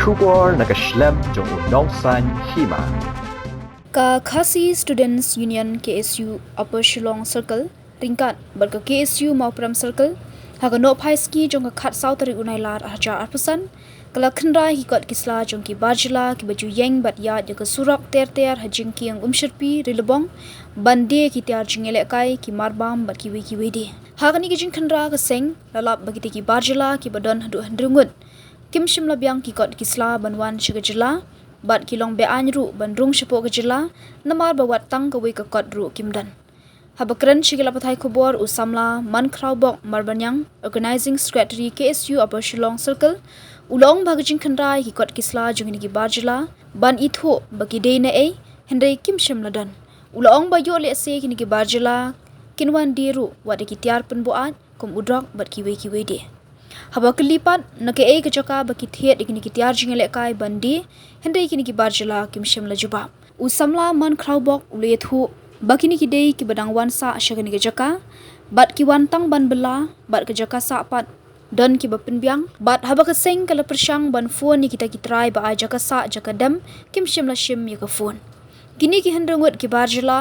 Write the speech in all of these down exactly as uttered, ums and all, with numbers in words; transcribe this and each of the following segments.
Khubor na ka shlem jong u Nongsaiñ Hima. Ka Khasi Students Union, K S U, Upper Shillong Circle ryngkat bad ka K S U Mawprem Circle, ha ka nohphai sngi jong ka khatsaw tarik u Nailar arhajar arphew san, ka la khynra ïa ki kot ki sla jong ki bar jylla kiba ju ïeng bad ïaid ïa ka surok ter ter ha jingkieng Umshyrpi Rilbong, ban die ki tiar jingïalehkai, ki marbam bad kiwei kiwei de. Ha kane ka jingkhynra ka seng la lap ba kita ki bar jylla kiba don haduh hynriew ngut kim shym la biang ki kot ki sla ban wan sha ka jylla, bad ki long be-aiñ ruh ban rung shapoh ka jylla, namar ba wat tang kawei ka kot ruh kim don. Haba kren sha ki lad pathai khubor, u samla Mankhrawbok Marbaniang, Organizing Secretary K S U Upper Shillong Circle, u la ong ba ka jingkhynra ïa ki kot ki sla jong kine ki bar jylla ban ithuh ba ki dei na ei, hynrei kim shym la don. U la ong ba ïoh lehse kine ki bar jylla kin wan die ruh wat da ki tiar pynbuaid kum u drok bad kiwei kiwei de. Haba kylli pat na kaei ka jaka ba ki thied ïa kine ki tiar jingïalehkai ban die, hynrei kine ki bar jylla kim shym la jubab. U samla Mankhrawbok u la ïathuh ba kine ki dei kiba dang wan sah sha kane ka jaka, bad ki wan tang ban bylla, bad ka jaka sah pat don kiba pynbiang, bad haba ka seng ka la pyrshang ban phone ïa kita ki trai ba ai jaka sah jaka dem, kim shym la shim ïa ka phone. Kine ki hynriew ngut ki bar jylla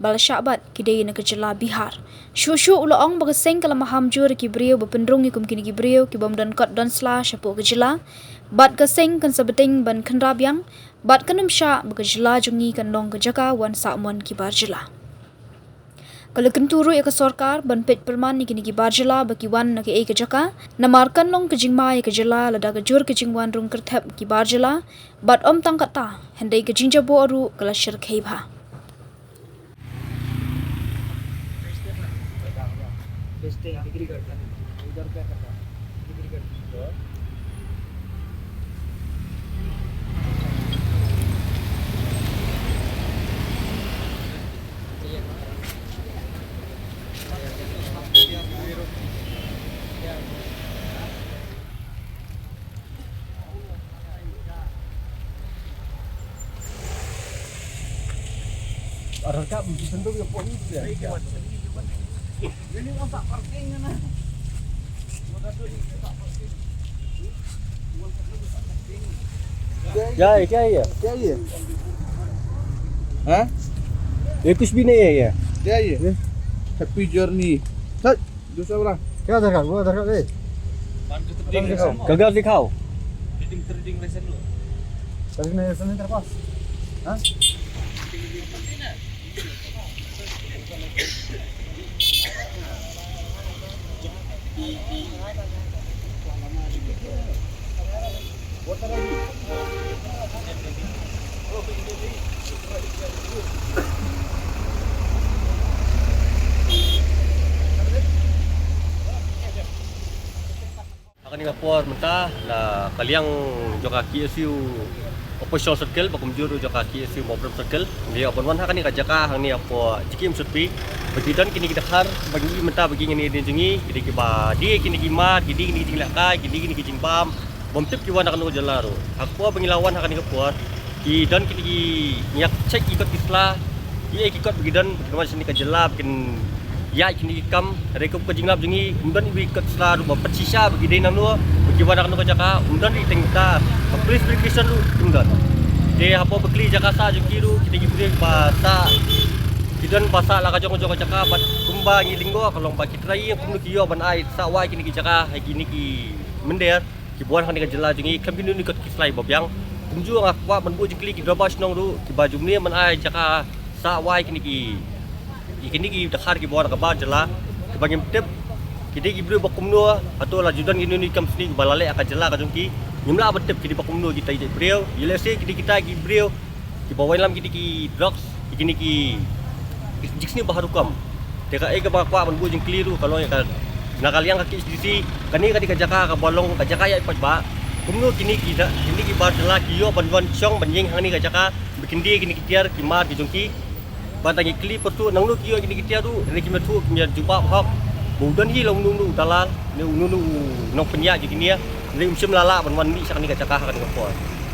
ba la shah bat ki dei na ka jylla Bihar. Shuh shuh u la ong ba ka seng ka la maham jur ïa ki briew ba pynrung ïa kum kine ki briew kibym don kot don sla shapoh ka jylla, bad ka seng kan sa bteng ban khynra biang, bad kan ym shah ba ka jylla jong ngi kan long ka jaka wan sah mon ki bar jylla. Ka la kyntu ruh ïa ka sorkar ban peit pyrman ïa kine ki bar jylla ba ki wan na kaei ka jaka, namar kan long ka jingma ïa ka jylla lada ka jur ka jingwan rung kyrthep ki bar jylla, bad ym tang katta, hynrei ka jingjaboh ruh ka la shyrkhei bha. क्या है, क्या है ये? क्या है ये? हैं? ये कुछ भी नहीं है ये। क्या है ये? ये? Happy journey. सच? दूसरा वाला। क्या आधार कार्ड? वो आधार कार्ड है। कागज दिखाओ। Trading, trading license lo. Trading license है तेरे पास? हाँ? Ha kane ka por mynta la ka liang jong ka K S U Upper Shillong Circle, ba kumjuh ruh jong ka K S U Mawprem Circle, ngi ïoh ban wan ha kane ka jaka hangne hapoh Jingkieng Umshyrpi. Ba ki don kine ki dkhar ba ngi mynta ba ki ngin ïa dien jong ngi, ki dei kiba die kine ki mat, ki die kine ki jinglehkai, ki die kine ki jingbam. Bym tip ki wan na kano ka jylla ruh. Ha ka por ba ngi la wan ha kane ka por, ki don kine ki, ngi ïa check ki kot ki sla, kiei ki kot ba ki don, ba ki wan shane ka jylla, ba kin ïaid kine ki kam. Hynrei kum ka jinglap jong ngi, ym don iwei i kot sla ruh ba pynshisha ba ki dei nangno, ba ki wan na kano ka jaka, ym don i teng ta. Ka police verification ruh ym don. Te hapoh ba kylli jaka sah jong ki ruh, kita ki briew ba sah, ki don ba sah la ka jong ka jong ka jaka, bad kumba ngi lyngngoh ka long ba ki trai ïa kumno ki ïoh ban ai sah wai kine ki jaka ha kine ki mynder kiba wan ha kane ka jylla jong ngi, khlem kino kino ki kot ki sla ba biang. Kumjuh nga kwah ban buh jingkylli ki dorbar shnong ruh, kiba ju mane ban ai jaka sah wai kine ki, ki kine ki dkhar kiba wan na ka bar jylla, kiba ngim tip ki dei ki briew ba kumno, hato la ju don kino kino ki kam sniew kiba la leh ha ka jylla ka jong ki. Ngim lah ban tip ki dei ba kumno kita ki briew, ïa lehse ki dei kita ki briew kiba wallam kine ki drugs, kine ki, ki jingsniew ba ha rukom. Te kaei kaba kwah ban buh jingkylli ruh ka long ïa ka, na ka liang ka K H A D C, kane ka dei ka jaka kaba long ka jaka ïaid paidbah. Kumno kine ki da, kine ki bar jylla ki ïoh ban wan shong ban ïeng hangne ka jaka, ba kin die kine ki tiar ki mar ki jong ki. Bad tang ngi kylli pyrshah nangno ki ïoh kine ki tiar ruh, hynrei kim ïathuh, kim ïa jubab hok. Ba u don hi la uno uno u dalal, ne uno uno u nongpynïaid jong kine, hynrei um shym la lah ban wan mih sha kane ka jaka ha kane ka por.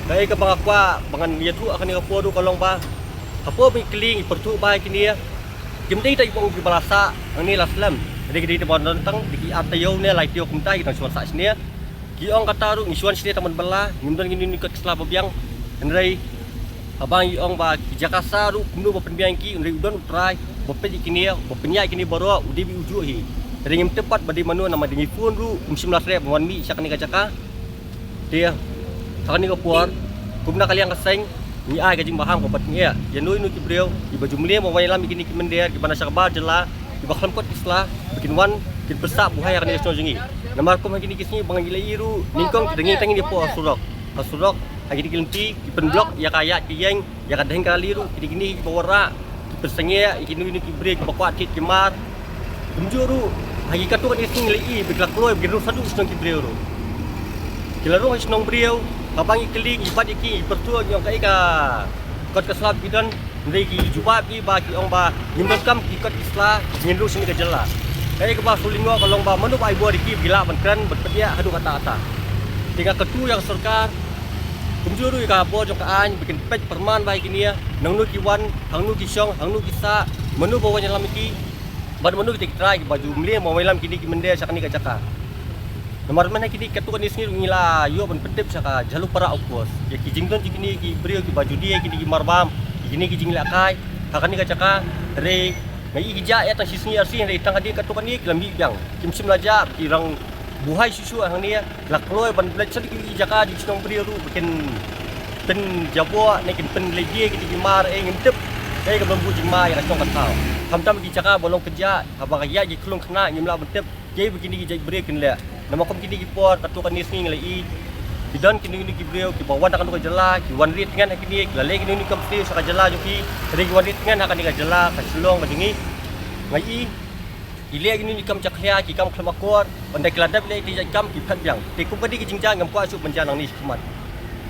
Kaei kaba nga kwah ba ngan ïathuh ha kane ka por ruh ka long ba, ha por ba ngi kylli ngi pyrshah ba kine kim dei tang kiba ong kiba la sah hangne la slem. Hynrei ki dei kiba don tang da ki ar taïew ne lai taïew kumta ki dang shu wan sah shane. Ki ong kata ruh ngi shu wan shane tang ban bylla, ngim don kine ki kot ki sla ba biang. Hynrei haba ngi ong ba ki jaka sah ruh kumno ba pynbiang ki, hynrei u don U Trai ba peit ïa kine, ba pynïaid ïa kine baroh, u dei beit u juh hi. Hynrei ngim tip pat ba dei mano, namar dei ngi phone ruh kim shym la treh ban wan mih sha kane ka jaka. Te ha kane ka por, kum na ka liang ka seng, ngi ai ka jingbaham kaba tyngeh ïa ino ino ki briew kiba ju mlien ban wan ïalam ïa kine ki mynder kiba na sha ka bar jylla, kiba khlem kot ki sla, ba kin wan kin pynsah buhai ha kane ka shnong jong ngi. Namar kum ha kine ki sngi ba ngi la ïohi ruh, nyngkong ki dang ïeng tang ïa pdeng ha surok, ha surok, ha kine ki lynti ki pynblok ïa ka ïaid ka ïeng, ïa ka dheng kali ruh, kine kine kiba wanrah, ki pynsangeh ïa kino kino ki briew kiba kwah thied ki mar. Kumjuh ruh ha ki katto katne sngi ngi la ïohi ba ki la kloi ba ki rung shaduh shnong ki briew ruh. Ki la rung ha shnong briew, haba ngi kylli, ngi bat ïa ki, ngi pyrshah, ngi ong kaei ka kot ka sla ba ki don. Hynrei ki jubab ïa ki ba ki ong ba ngim donkam ki kot ki sla, ngin rung shane ka jylla. Kaei kaba shu lyngngoh ka long ba mano ba ai bor ïa ki ba ki lah ban kren ban pynïaid haduh katta katta. Te nga kyntu ïa ka sorkar, kumjuh ruh ïa ka bor jong ka aiñ, ba kin peit pyrman bha ïa kine, nangno ki wan, hangno ki shong, hangno ki sah, mano ba wan ïalam ïa ki, bad mano kita ki trai kiba ju mlien ban wan ïalam kine ki mynder sha kane ka jaka. Namar mynta kine katto katne sngi ruh ngi la ïoh ban pyntip sha ka Jhalupara outpost ïa ki jingdon jong kine ki briew kiba ju die ïa kine ki marbam, ïa kine ki jinglehkai ha kane ka jaka. Hynrei nga ïohi ki jah ïa tang shi sngi ar sngi, hynrei tang hadien katto katne ki la mih biang, kim shym la jah, ki rung buhai shuh shuh hangne. La kloi ban leit sha ki jaka jong ki shnong briew ruh ba kin pynjaboh ne kin pynleit die ïa kine ki mar, eh, ngim tip. Kaei kaba long buh jingma ïa ka shnong ka thaw. Khamtam ki jaka ba long kynjah, haba ka ïaid ki khlung khynnah, ngim lah ban tip kaei ba kine ki jait briew kin leh. Namar kum kine ki por katto katne sngi ngi la ïohi, ki don kine kine ki briew kiba wan na kano ka jylla, ki wan rieh tngen ha kine, ki la leh kine kine ki kam sniew sha ka jylla jong ki, hynrei ki wan rieh tngen ha kane ka jylla ka Shillong ka jong ngi. Nga ïohi ki leh kine kine ki kam jakhlia, ki kam khlem akor, ynda ki la dep leh ki jait kam ki phet biang. Te kum ka dei ka jingjia, ngam kwah shuh ban jia nangne shakhmat.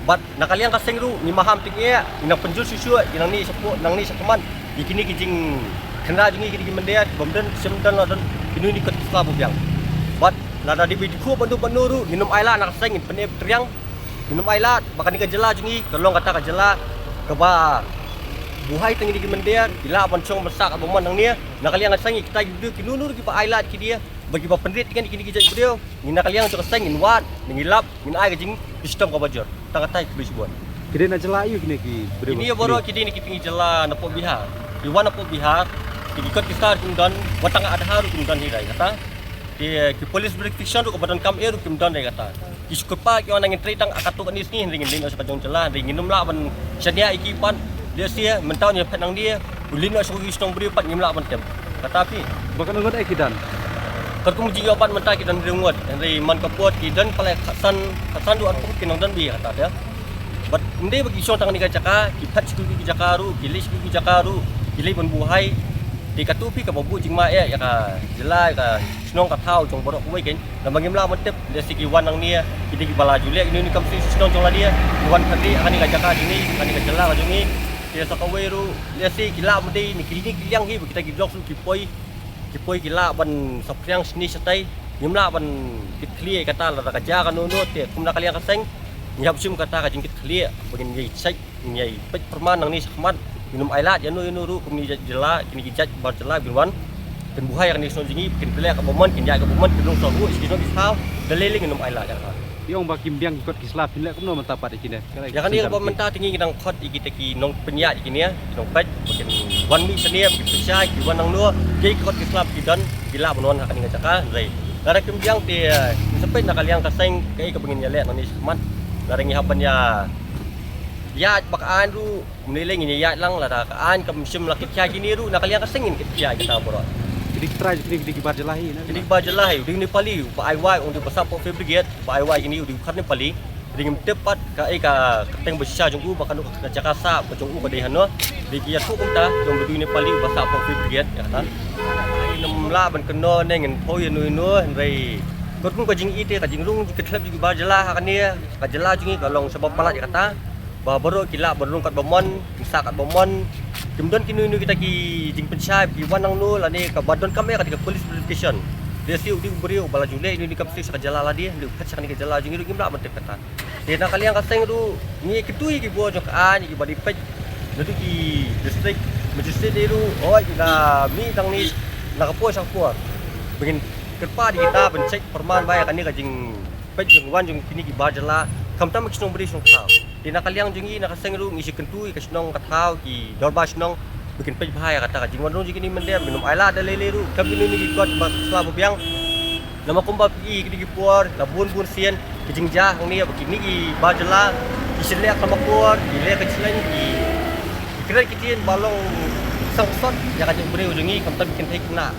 Bad na ka liang ka seng ruh ngi maham tyngeh, ngi nang pynjur shuh shuh ïa nangne shapoh, nangne shakhmat, ïa kine ki jingkhynra jong ngi, kine ki mynder bym don, shym don la don kino kino ki kot ki sla ba biang. Bad lada dei ba dei khuh bad no bad no ruh, ngin ym ailad na ka seng, ngin pyneh pyntriang. Ngin ym ailad ba kane ka jylla jong ngi ka long kata ka jylla kaba buhai tang kine ki mynder, ki lah ban shong ban sah katba mon nangne. Na ka liang ka seng, kita ki briew, kino kino ruh kiba ailad ïa kine, ba kiba pynrieh tngen ïa kine ki jait briew, ngi na ka liang jong ka seng ngin wad, ngin ïalap, ngin ai ka jingshitom kaba jur. Tang katai, khublei shibun. Ki dei na jylla aïu kine ki briew? Kine baroh ki dei na ki jylla napoh Bihar. Ki wan napoh Bihar, ki kot ki sla ruh kim don, wat tang Aadhaar ruh kim don hi, dei kata. Ki, ki police verification ruh kaba donkam eh ruh kim don, dei kata. Ki shu kyrpad, ki ong nangta ngin trei tang katto katne sngi, hynrei ngin leit noh sha ka jong jylla, hynrei ngin ym lah ban shaniah ïa ki pat. Lehse mynta un ïa phet nangne, u leit noh sha ki shnong briew pat ngim lah ban tip. Kata phi. Ba katno ngut eh ki don? Katkum jingïoh pat mynta ki don hynriew ngut, hynrei man ka por ki don palat khatsan, khatsan haduh arphew ngut ki nang don beit, kata te. Bad ym dei ba ki shong tang kane ka jaka, ki phet sha kiwei ki jaka ruh, ki leit sha kiwei ki jaka ruh, ki leit ban buhai. Te katto phi kaba buh jingma eh ïa ka jylla, ïa ka shnong ka thaw jong baroh kawei kein. Namar ngim lah ban tip, lehse ki wan nangne, ki dei kiba la ju leh kino kino ki kam sniew sha shnong jong lade, ki wan phet rieh ha kane ka jaka jong ngi, ha kane ka jylla ka jong ngi. Te sa kawei ruh, lehse ki lah ban dei ne ki, ne ki liang hi ba kita ki dogs ruh ki poi, ki poi ki lah ban saphriang shane shatai. Ngim lah ban kit khlieh ïa kata, lada ka jia kano kano, te kum na ka liang ka seng ngi hap shim kata ka jingkit khlieh ba ngin ïa check, ngin ïa peit pyrman nangne shakhmat. Ngin ym ailad ïano ïano ruh kum kine ki jait jylla, kine ki jait bar jylla, ba kin wan pynbuhai ha kane ka shnong jong ngi, kin pynleh kaba mon, kin ïaid kaba mon, kin rung sawdong sha ki shnong ki thaw. Da lei lei ngin ym ailad ïa kata. Ki ong ba kim biang ki kot ki sla, phin leh kumno mynta pat ïa kine? Ïa kane kaba mynta te ngi dang khot ïa kita ki nongpynïaid ïa kine, ki nongpeit, ba kin wan mih shane, ba kin pynshai, ki wan nangno, kiei ki kot ki sla ba ki don, ki lah ban wan ha kane ka jaka, hynrei lada kim biang te, eh, ngin sa peit na ka liang ka seng kaei kaba ngin ïaleh nangne shakhmat. Lada ngi hap ban ïa ïaid bad ka aiñ ruh, ym lei lei ngin ïa ïaid lang, lada ka aiñ kam shym la kit khia ïa kine ruh, na ka liang ka seng ngin kit khia ïa kita baroh. Ki dei ki trai, ki dei ki bar jylla hi, na? Ki dei ki bar jylla hi, u dei u Nepali uba ai wai, u dei ba sah hapoh fire brigade, uba ai wai ïa kine u dei u khar Nepali. Te ngim tip pat kaei ka kyrteng ba shisha jong u, ba kano ka jaka sah ba jong u ka dei hano. Te ki ïathuh kumta, jong u dei u Nepali uba sah hapoh fire brigade, ïa kata. Ngim lah ban kynnoh ne ngin poi ïano ïano, hynrei katkum ka jingïeit te, ka jingrung jingkitkhlieh jong ki bar jylla ha kane ka jylla jong ngi ka long shibun palat ïa kata. Ba baroh ki lah ban rung katba mon, kin sah katba mon. Kim don kino kino kita ki jingpynshai, ki wan nangno lane kaba donkam eh kata ka police verification. Lehse u dei u briew uba la ju leh kino kino ki kam sniew sha ka jylla lade, u dei u phet sha kane ka jylla jong ngi ruh ngim lah ban tip kata. Te na ka liang ka seng ruh ngi kyntu ïa ki bor jong ka aiñ, ïa kiba dei peit, naduh ki district magistrate ruh, hooid, ki la mih nangne na ka por sha ka por. Ba ngin kyrpad ïa kita ban check pyrman bha ïa kane ka jing peit jong wan jong kine ki bar jylla, khamtam ki shnong bri shnong thaw. Te na ka liang jong ngi, na ka seng ruh ngi shu kyntu ïa ka shnong ka thaw, ki dorbar shnong, ba kin peit bha ïa kata ka jingwan rung jong kine mynta, ba kin ym ailad da lei lei ruh, kam kine ki kot ba sla ba biang. Namar kumba phi i kine ki por, la bun bun sien ki jingjia hangne ba kine ki bar jylla ki shu leh ka makor, ki leh ka challenge, ki, ki kren ki ktien ba long sangsot ïa ka jaitbynriew jong ngi, khamtam ki kynthei khynnah.